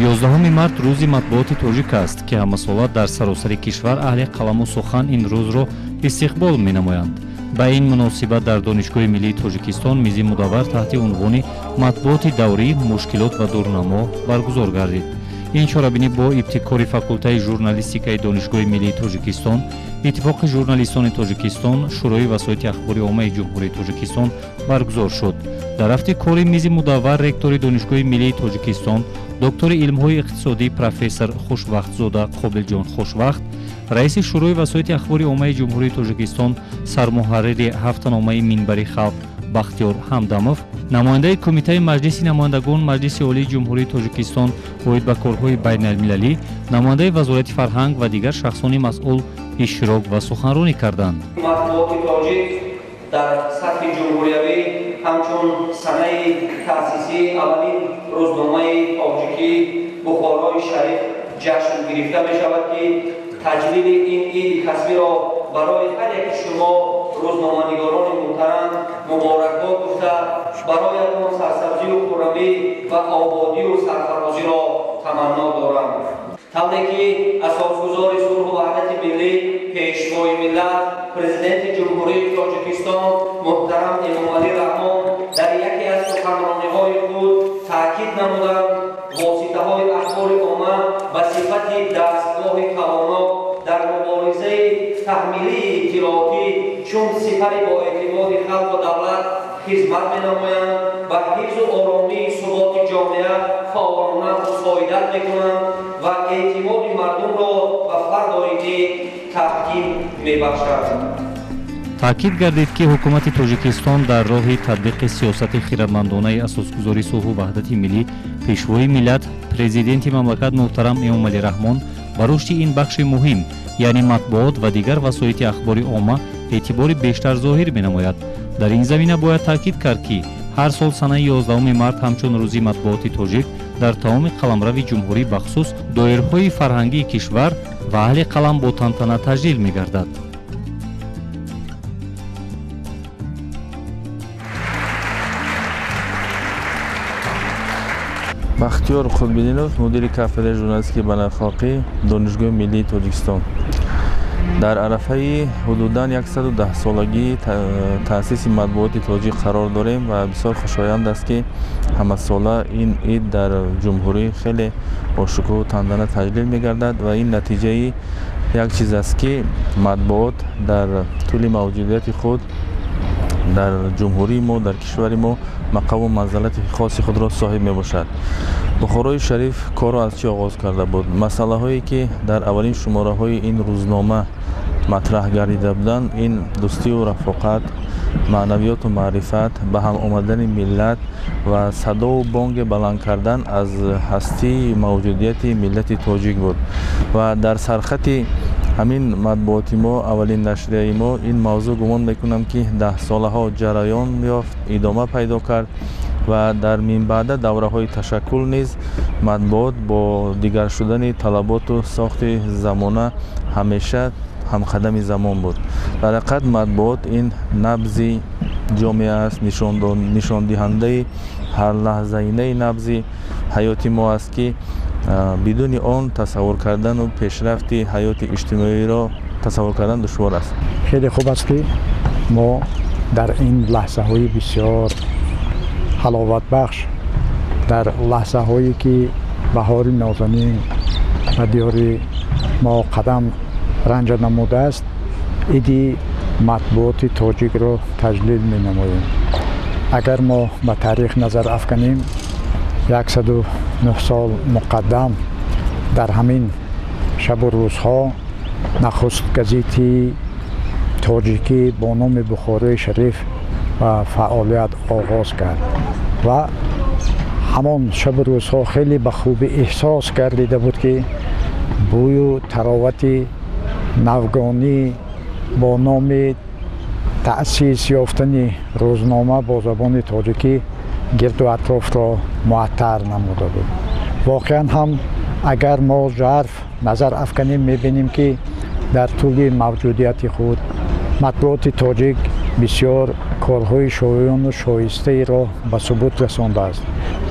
11 март рӯзи матбуоти тоҷик аст, ки ҳамасола дар саросари кишвар аҳли қаламу сухан ин рӯзро истиқбол менамоянд. Ба ин муносибат дар Донишгоҳи миллии Тоҷикистон мизи мудаввар таҳти унвони «Матбуоти даврӣ, мушкилот ва дурнамо» баргузор гардид. Ин чорабинӣ бо ибтикори факултаи журналистикаи Донишгоҳи миллии Тоҷикистон, Иттифоқи журналистони Тоҷикистон, Шӯрои васоити ахбори оммаи Ҷумҳурии Тоҷикистон баргузор шуд. Дар рафти кори мизи мудаввар ректори Донишгоҳи миллии Тоҷикистон, доктори илмҳои иқтисодӣ, профессор Хушвахтзода Қобилҷон Хушвахт, раиси Шӯрои васоити ахбори оммаи Ҷумҳурии Тоҷикистон, сармуҳаррири ҳафтаномаи «Минбари халқ» Бахтиёр Ҳамдамов, намояндаи Кумитаи Маҷлиси намояндагон Маҷлиси Олии Ҷумҳурии Тоҷикистон оид ба корҳои байналмилалӣ, намояндаи Вазорати фарҳанг ва дигар шахсони масъул иштирок ва суханронӣ карданд. Матбуоти тоҷик дар сатҳи ҷумҳуриявӣ ҳамчун санаи таъсисии аввалин рӯзномаи тоҷикӣ «Бухорои Шариф» ҷашн гирифта мешавад, ки таҷлили ин иди касбиро барои ҳар яки шумо рӯзноманигорони муҳтарам муборакбод гуфта, бароятон сарсабзию хуррамӣ ва ободию сарфарозиро таманно дорам. Тавре ки асосгузори сулҳу ваҳдати миллӣ, Пешвои миллат, Президенти Ҷумҳурии Тоҷикистон муҳтарам Эмомалӣ Раҳмон дар яке аз суханрониҳои худ таъкид намуданд, воситаҳои ахбори омма ба сифати дастгоҳи тавоно дар муборизаи таҳмилии иттилоотӣ чун сипари боэътимоди халқу давлат хизмат менамоянд, ба ҳифзу оромии суботи ҷомеа фаъолона мусоидат мекунанд ва эътимоди мардумро ба фардоидӣ таҳким мебахшанд. Таъкид гардид, ки ҳукумати Тоҷикистон дар роҳи татбиқи сиёсати хирадмандонаи асосгузори сулҳу ваҳдати миллӣ, Пешвои миллат, Президенти мамлакат муҳтарам Эмомалӣ Раҳмон ба рушди ин бахши муҳим, яъне матбуот ва дигар васоити ахбори омма, эътибори бештар зоҳир менамояд. Дар ин замина бояд таъкид кард, ки ҳар сол санаи 11 март ҳамчун рӯзи матбуоти тоҷик дар тамоми қаламрави ҷумҳурӣ, бахусус доирҳои фарҳангии кишвар ва аҳли қалам бо тантана таҷлил мегардад. Бахтиёр Қутбиддинов, мудири кафедраи журналистикаи байналхалқӣ, Донишгоҳи миллии Тоҷикистон. Дар арафаи ҳудудан 110-солагии таъсиси матбуоти тоҷик қарор дорем ва бисёр хушоянд аст, ки ҳамасола ин ид дар ҷумҳурӣ хеле бошукӯҳу тантана таҷлил мегардад ва ин натиҷаи як чиз аст, ки матбуот дар тӯли мавҷудияти худ дар ҷумҳурии мо, дар кишвари мо мақому манзалати хоси худро соҳиб мебошад. «Бухорои Шариф» корро аз чӣ оғоз карда буд? Масъалаҳое, ки дар аввалин шумораҳои ин рӯзнома матраҳ гардида буданд, ин дӯстию рафоқат, маънавиёту маърифат, ба ҳам омадани миллат ва садову бонге баланд кардан аз ҳастии мавҷудияти миллати тоҷик буд. Ва дар сархати ҳамин матбуоти мо, аввалин нашрияи мо, ин мавзӯъ, гумон мекунам, ки даҳсолаҳо ҷараён ёфт, идома пайдо кард ва дар минбаъда давраҳои ташаккул низ матбуот бо дигар шудани талаботу сохти замона ҳамеша ҳамқадами замон буд. Дар ҳақиқат, матбуот ин набзи ҷомеа аст, нишондиҳандаи ҳарлаҳзаинаи набзи ҳаёти мо аст, ки бидуни он тасаввур кардану пешрафти ҳаёти иҷтимоиро тасаввур кардан душвор аст. Хеле хуб аст, ки мо дар ин лаҳзаҳои бисёр ҳаловатбахш, дар лаҳзаҳое ки баҳори нозанин ба диёри мо қадам ранҷа намудааст, иди матбуоти тоҷикро таҷлил менамоем. Агар мо ба таърих назар афканем, 109 сол муқаддам дар ҳамин шабу рӯзҳо нахуст газети тоҷикӣ бо номи «Бухорои Шариф» ба фаъолият оғоз кард ва ҳамон шабу рӯзҳо хеле ба хубӣ эҳсос гардида буд, ки бӯю таровати навгонӣ бо номи таъсис ёфтани рӯзнома бо забони тоҷикӣ гирду атрофро муаттар намуда буд. Воқеан ҳам, агар мо жарф назар афканем, мебинем, ки дар тӯли мавҷудияти худ матбуоти тоҷик бисёр корҳои шоёну шоистаеро ба субут расондааст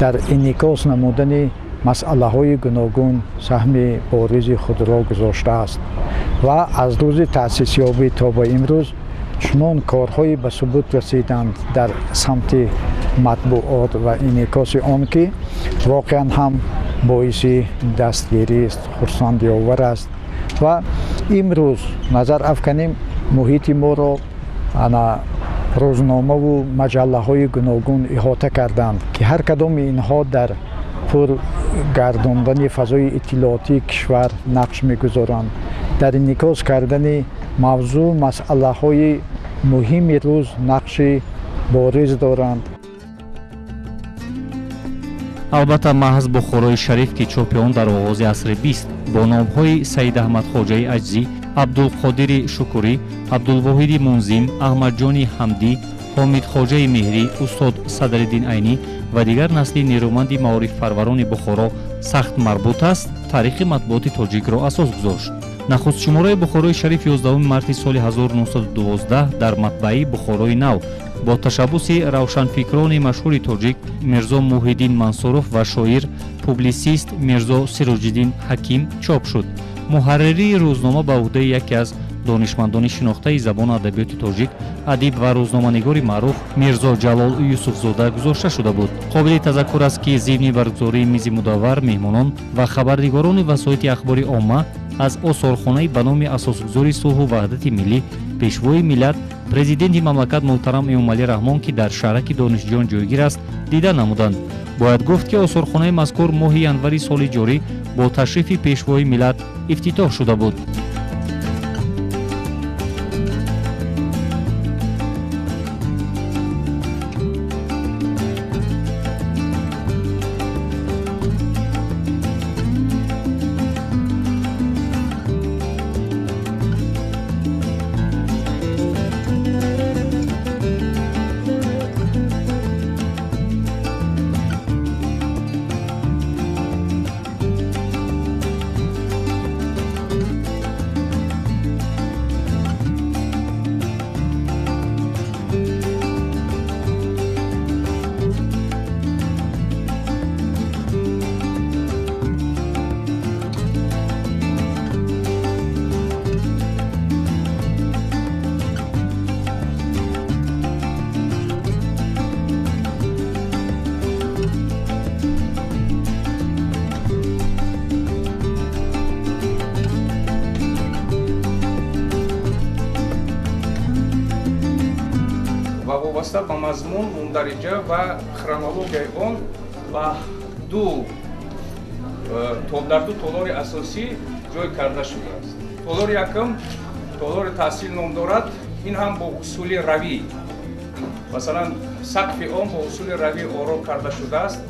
дар инъикос намудани масъалаҳои гуногун саҳми боризи худро гузоштааст ва аз рӯзи таъсисёбӣ то ба имрӯз чунон корҳое ба субут расиданд дар самти матбуот ва инъикоси он ки воқеан ҳам боиси дастгирист, хурсандиовар аст. Ва имрӯз назар афканем муҳити моро ана рӯзномаву маҷаллаҳои гуногун иҳота карданд ки ҳар кадоми инҳо дар пургардондани фазои иттилоотии кишвар нақш мегузоранд, дар инъикос кардани мавзӯъ масъалаҳои муҳими рӯз нақши бориз доранд. Албатта, маҳз Бухорои Шариф, ки чопи он дар оғози асри 20 бо номҳои Саид Аҳмадхоҷаи Аҷзӣ, Абдулқодири Шукурӣ, Абдулвоҳиди Мунзим, Аҳмадҷони Ҳамдӣ, Ҳомидхоҷаи Меҳрӣ, устод Садриддин Айнӣ ва дигар насли нерӯманди маорифпарварони Бухоро сахт марбут аст, таърихи матбуоти тоҷикро асос гузошт. Нахуст шумораи Бухорои Шариф 11 марти соли 1912 дар матбааи Бухорои Нав бо ташаббуси равшанфикрони машҳури тоҷик Мирзо Муҳиддин Мансуров ва шоир публисист Мирзо Сироҷиддин Ҳаким чоп шуд. Муҳарририи рӯзнома ба уҳдаи яке аз донишмандони шинохтаи забону адабиёти тоҷик, адиб ва рӯзноманигори маъруф Мирзо Ҷалол Юсуфзода гузошта шуда буд. Қобили тазаккур аст, ки зимни баргузории мизи мудаввар меҳмонон ва хабарнигорони васоити ахбори омма аз осорхонаи ба номи асосгузори сулҳу ваҳдати миллӣ, пешвои миллат, президенти мамлакат муҳтарам Эмомалӣ Раҳмон, ки дар шаҳраки донишҷӯён ҷойгир аст, дида намуданд. Бояд гуфт, ки осорхонаи мазкур моҳи январи соли ҷорӣ бо ташрифи пешвои миллат ифтитоҳ шуда буд. Вобаста ба мазмун, мундариҷа ва хронологияи он ба дар ду толори асосӣ ҷой карда шудааст. Толори якум толори таҳсил ном дорад. Ин ҳам бо усули равӣ, масалан, сақфи он бо усули равӣ оро карда шудааст,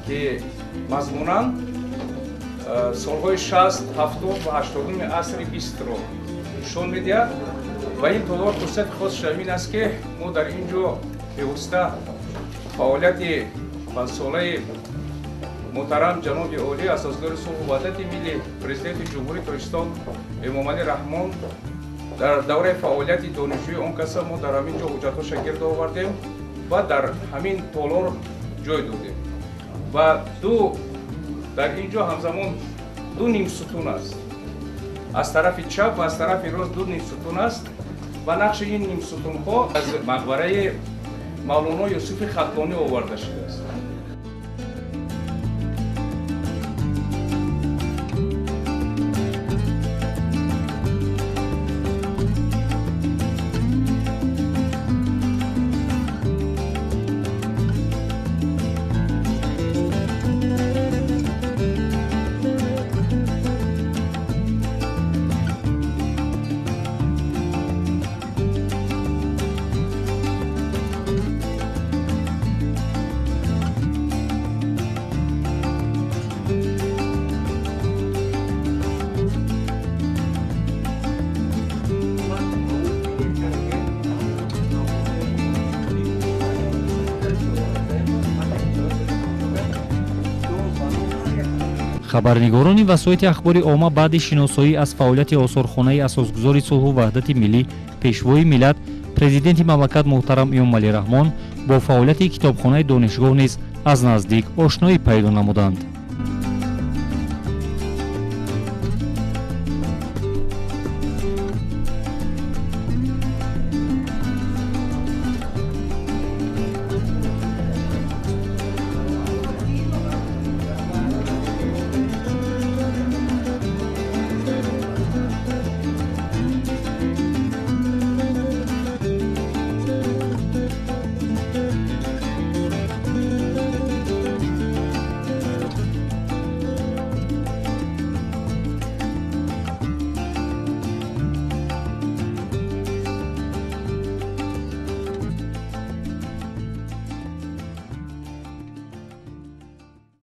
ки мазмунан солҳои 60, 70 ва 80 асри 20-ро нишон медиҳад. Ва ин толор хусусияти хосаш ҳамин аст, ки мо дар ин ҷо бевосита фаъолияти панҷсолаи муҳтарам ҷаноби олӣ, асосгузори сулҳу ваҳдати миллӣ, президенти Ҷумҳурии Тоҷикистон Эмомалӣ Раҳмон дар давраи фаъолияти донишҷӯи он каса мо дар ҳамин ҷо ҳуҷҷатҳоша гирд овардем ва дар ҳамин толор ҷой додем. Ва дар ин ҷо ҳамзамон ду нимсутун аст. Аз тарафи чап ва аз тарафи рост ду нимсутун аст ва нақши ин нимсутунҳо аз мақбараи Мавлоно Юсуфи Хатлонӣ оварда шудааст. Хабарнигорони васоити ахбори омма баъди шиносоӣ аз фаъолияти осорхонаи асосгузори сулҳу ваҳдати миллӣ, пешвои миллат, президенти мамлакат муҳтарам Эмомалӣ Раҳмон бо фаъолияти китобхонаи донишгоҳ низ аз наздик ошноӣ пайдо намуданд.